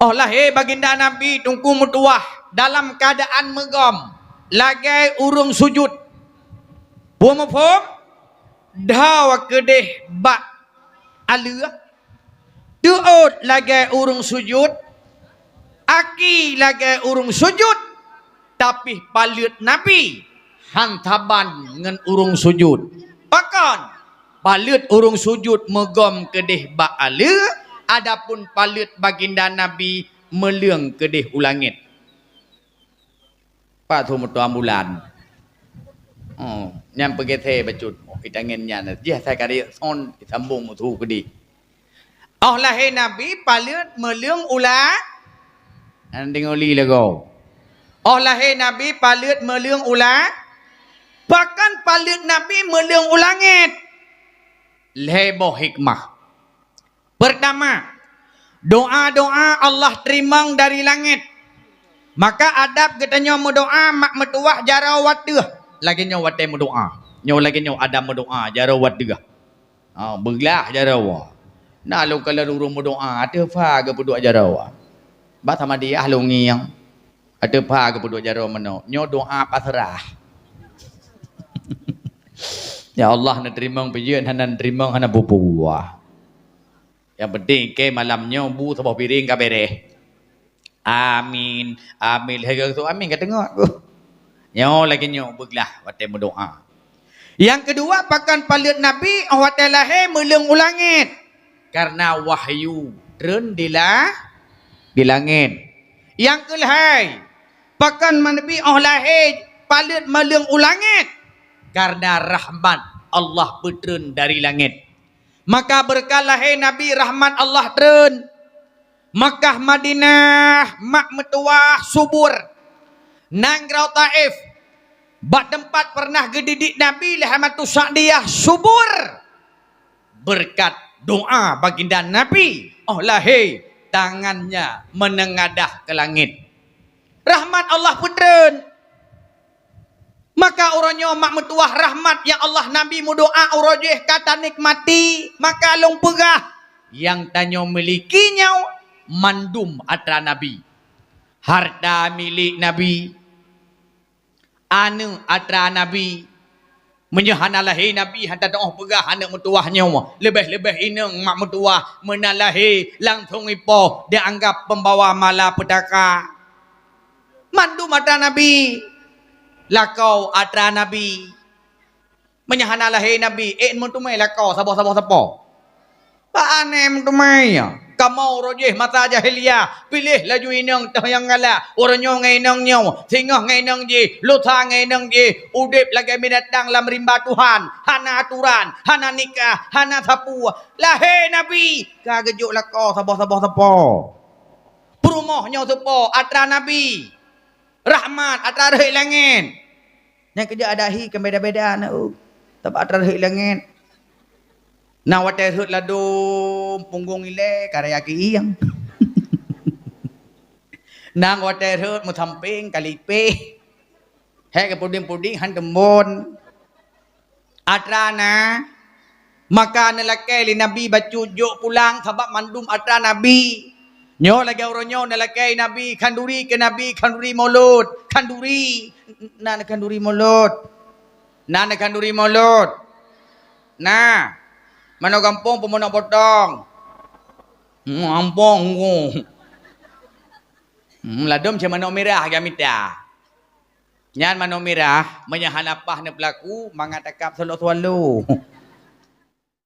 Óh lahé Baginda Nabi Teungku meutuwah dalam keuadaan meugom, lagée ureuëng sujut. Peue muphom? Dhoe keudeh bak aleue, teuôt lagée ureuëng sujut, aki lagée ureuëng sujut, tapi paleuet Nabi han saban ngon ureuëng sujut. Pakon? Paleuet ureuëng sujut meugom keudeh bak aleue, adapun paleuet Baginda Nabi meuleueng keudeh u langét. Pat su meutuah bulan. Oh, nyan peugété bacut. Oh, itangen nyan. Jih asai kari son, isambong musu keudeh. Óh lahé Nabi paleuet meuleueng u la-, nyan deungoe li lagoe. Óh lahé Nabi paleuet meuleueng u la-, pakon paleuet Nabi meuleueng u langét? Lhée boh hikmah. Peurtama, doá-doá Allah teurimong dari langét. Maka adab geutanyoe meudoá mak meutuwah jaroe wateuh. Lagée nyoe watée meudoá. Nyoe lagée nyoe adab meudoá jaroe wateuh. Ha, beuglah jaroe. Na lôn kalon ureuëng meudoá, ateueh pha geupeuduek jaroe. Bak Samadiyah lôn ngieng. Ateueh pha geupeuduek jaroe meunoe. Nyoe doá pasrah. Ya Allah, neuteurimong peue jeuet, hana neuteurimong, hana peue-peue. Nyang penting, keu malam nyoe bu saboh piréng ka béréh. Amin. Amin. Lheueh geuh amin ka teungoh. Nyoe lagée nyoe beuglah watée meudoá. Nyang keudua, pakon paleuet Nabi óh watée lahé meuleueng u langét? Kareuna wahyu treun di la-, di langét. Nyang keulhée, pakon Nabi óh lahé paleuet meuleueng u langét? Kareuna rahmat Allah peutreun dari langét. Maka beureukat lahé Nabi, rahmat Allah treun. Makkah Madinah, mak meutuwah subur. Nanggroe Taif, bak teumpat peureunah geudidik Nabi lé Halimatu Sa'diyah, subur. Beureukat doá baginda Nabi óh lahé, tangannya meunengadah keu langét. Rahmat Allah peutreun. Maka uroe nyoe mak meutuwah rahmat nyang Allah Nabi meudoá uroe jih ka tanikmati, maka lôn peugah, nyang tanyoe miliki nyoe mandum atra Nabi. Hareuta milék Nabi, aneuëk atra Nabi. Meunyoe hana lahé Nabi, hana tatu'oh peugah aneuëk meutuwah nyoe, leubeh-leubeh inong mak meutuwah meunan lahé langsong ipoh dianggab peumbawa malapetaka. Mandum atra Nabi, lakoe atra Nabi. Meunyoe hana lahé Nabi, ék meuteumé lakoe saboh-saboh sapo? Bak aneuëk meuteumé, kamoe uroe jih masa jahiliyah, piléh laju inong teuh nyang galak, uroe nyoe ngon inong nyoe, singoh ngon inong jih, lusa ngon inong jih, udeb lagée binatang lam rimba Tuhan, hana aturan, hana nikah, hana sapeue. Lahé Nabi, ka geujok lakoe saboh-saboh sapo. Peurumoh nyoe sapo, atra Nabi. Rahmat atra rhot langét. Nyang keujak adak hi kan beda-beda na, uh. Teuma atra rhot langét. Na watée rhot ladôm punggong ilée karaya keuieng. Nang watée rhot meusampéng kalipéh. Hék keu puding-puding han teumbon. Atra na, maka neulakée lé Nabi bacut jok pulang sabab mandum atra Nabi. Nyoe lagée uroe nyoe neulakée Nabi khanduri keu Nabi khanduri mulod, khanduri, na khanduri mulod. Na khanduri mulod. Na, manoe gampông peumono potong. Hmm, gampông. Hmm, ladôm cit manoe mirah gak mita. Nyan manoe mirah, meunyoe hana paih neupeulaku, mangat takab swallow-swallow.